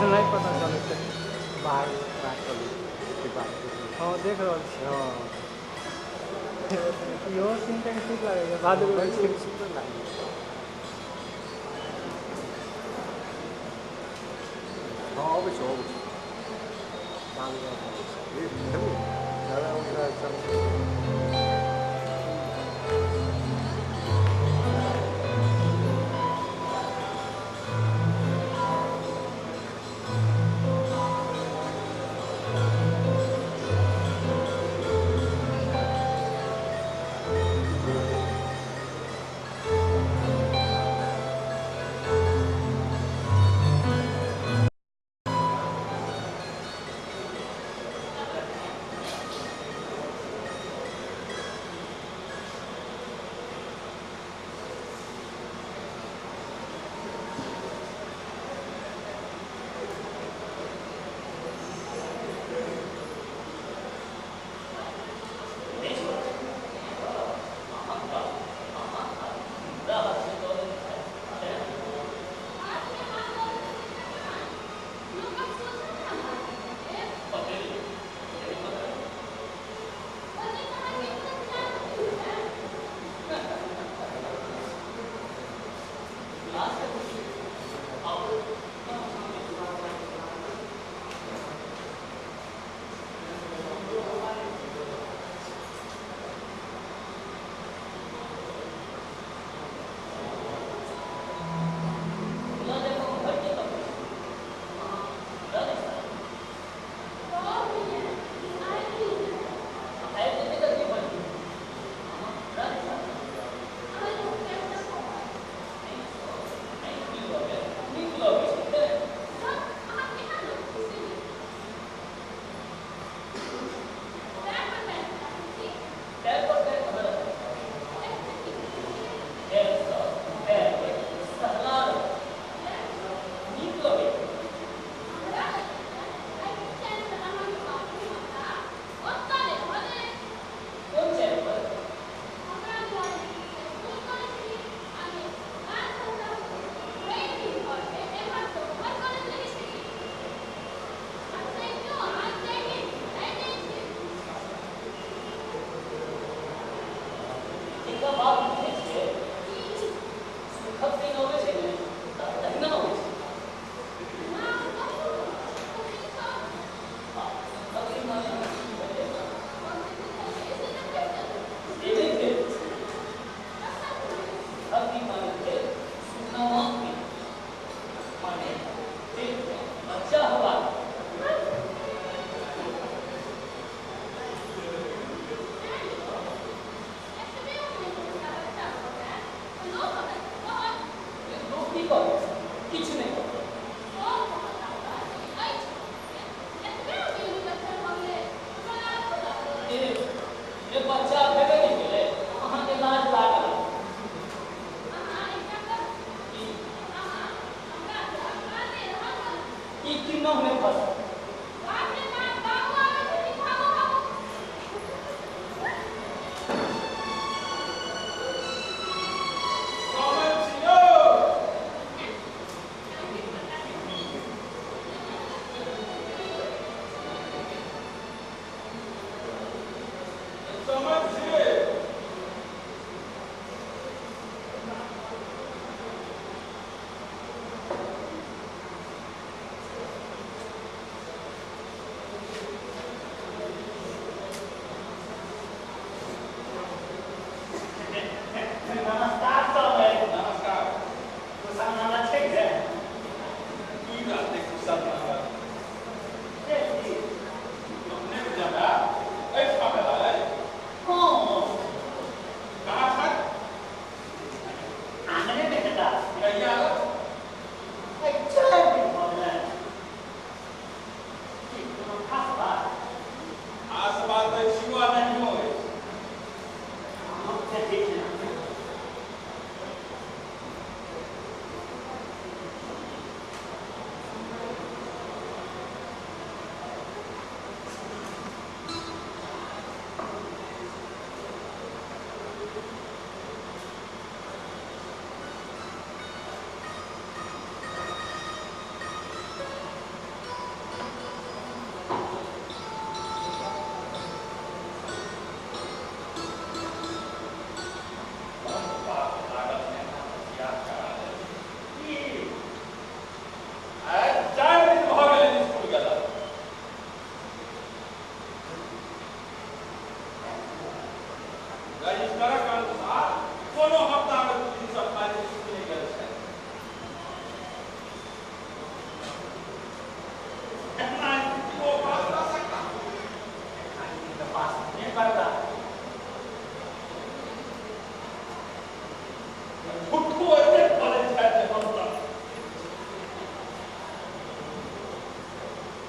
नहीं पता चलै छै बाहर हाँ देख रहल छी। हाँ इहो सीन कनि ठीक लागैए, बहादुर सुन्दर लागैए। हाँ अबै छै अबै छै।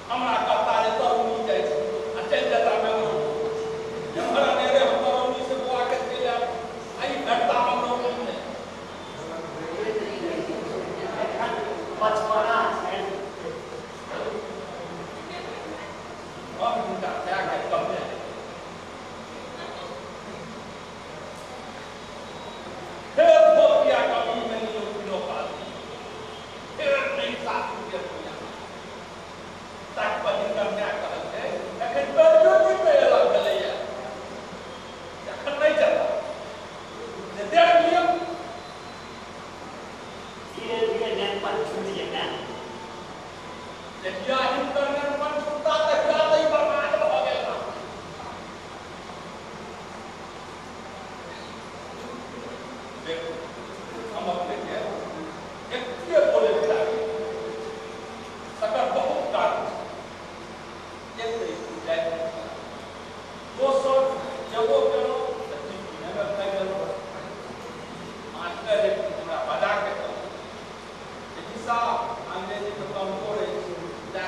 हमरा कहता जे तरौनी जाइ छी आ चलि जेता मंगरौनी। एम्हर अनेरे हम तरौनी से बौआ के चलि आयब आ ई भेटता मंगरौनी नहि। बचपना छै। हम हिनका माय के कहने फेर धोतिया कमी में लियो किलो पाती फेर नहीं 7 रुपया रुपया ताहि पर हिनकर माय कहलकै एखन ग्रेजुएट नहि अलग भेलैए, एखन नहि चलत, जे देख लियौ। धीरे धीरे नेनपन छूटि जेतै। जहिया हिनकर नेनपन छूटता तहिया तऽ ई बर्बाद भऽ गेल। देखू हम अपने के एक्के बोले चाही, तकर बहुत कारण छै। एक तऽ स्कूल जाइत नहि छल, दोसर जेबो केलहुँ तऽ टिफिनेमे खाइ गेलहुँ। मास्टर एक दिन हमरा बजा के कहलक जे जी साहब अंग्रेजीमे कमजोर अछि, जा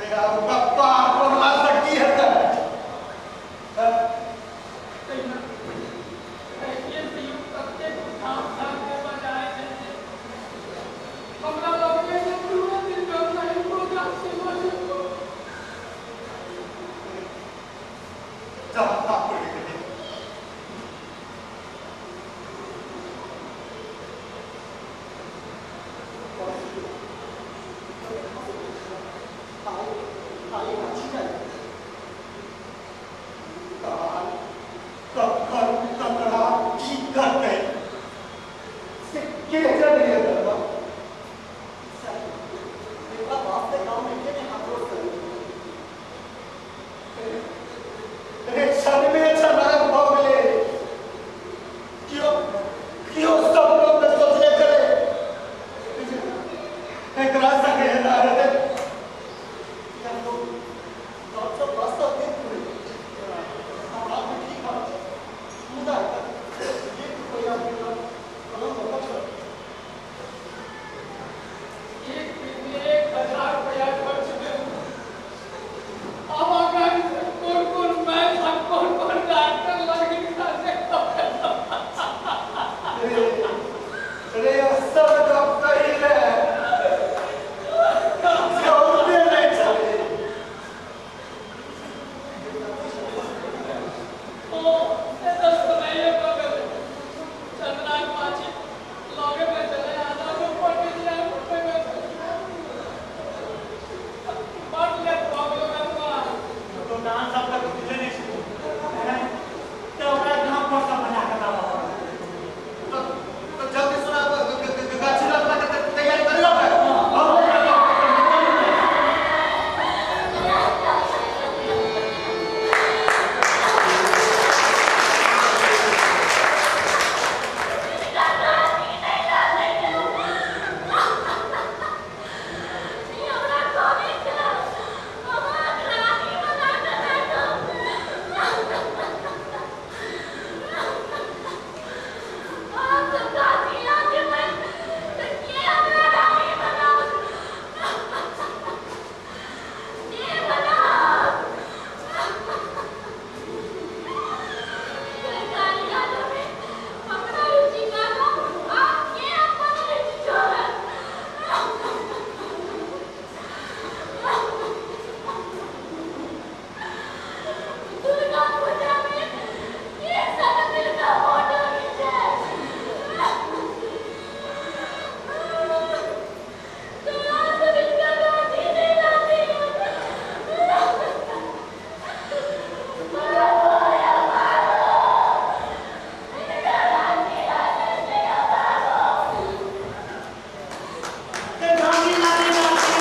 कपार फोड़ला से की हेतै? हमरा लगलै जे दूए दिन नहि पूजा सेवा। जा, बाप रे। कखन ककरा की करतै से के जाने बाबा। रे क्षणमे क्षणाक भऽ गेलै। केओ केओ सपनोमे सोचने छलै एकरा संगे एना हेतै? एक दिन में 1000 रुपया खर्च भेल। आब अगर कोन कोन मैच आ कोन कोन डॉक्टर लगिन से। रे रे, सब गप कही रे जौते नहि छलै। ओ से तऽ सुनाइए भऽ गेलै। चंद्राक माछी लगे में छलै, आधा को पंडित जी आगू में छलै। बड़ लेट भऽ गेल बनुआ। तो डांस सब तक बुझले नहि छै तऽ ओकरा गाम पर सब मजा कऽ आबऽ पड़त। तो जल्दी सुना, गाछी रोपला के तैयारी करियो। दुर्गा पूजा में ये सब मिलकर फोटो खींचे। तोरा सब इनका गाछी नहीं लाती। मारो या मारो, इनका गाछी लाते से या मारो। गाछी लाते लाते।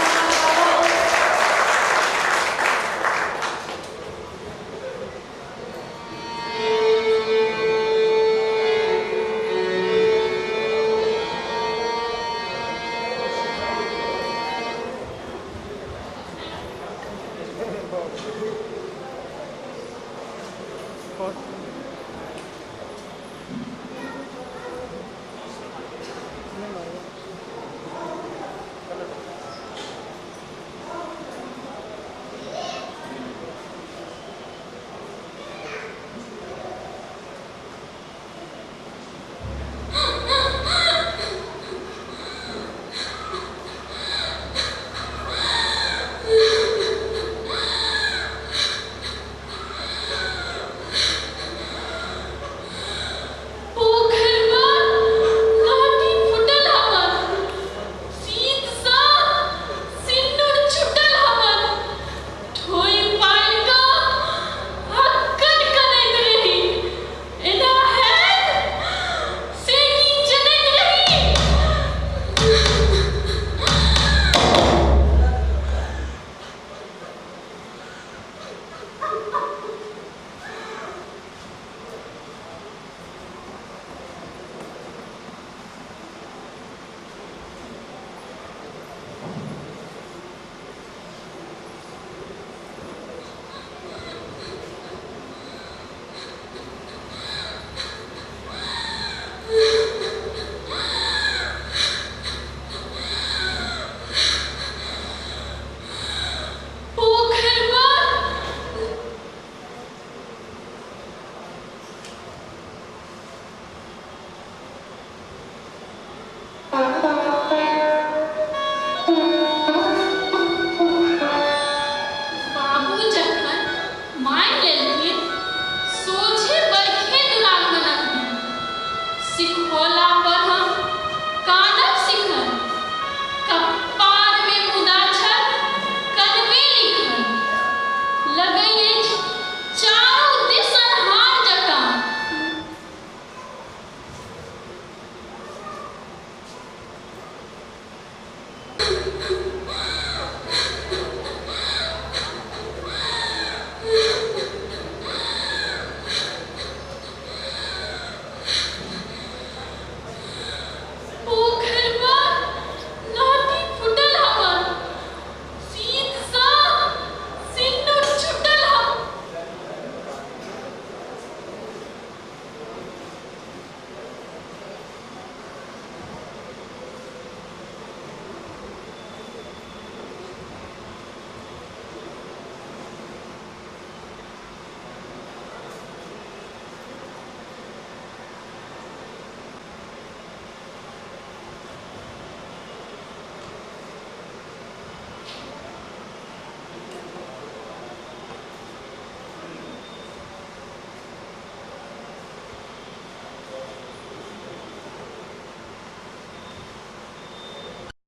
बहुत।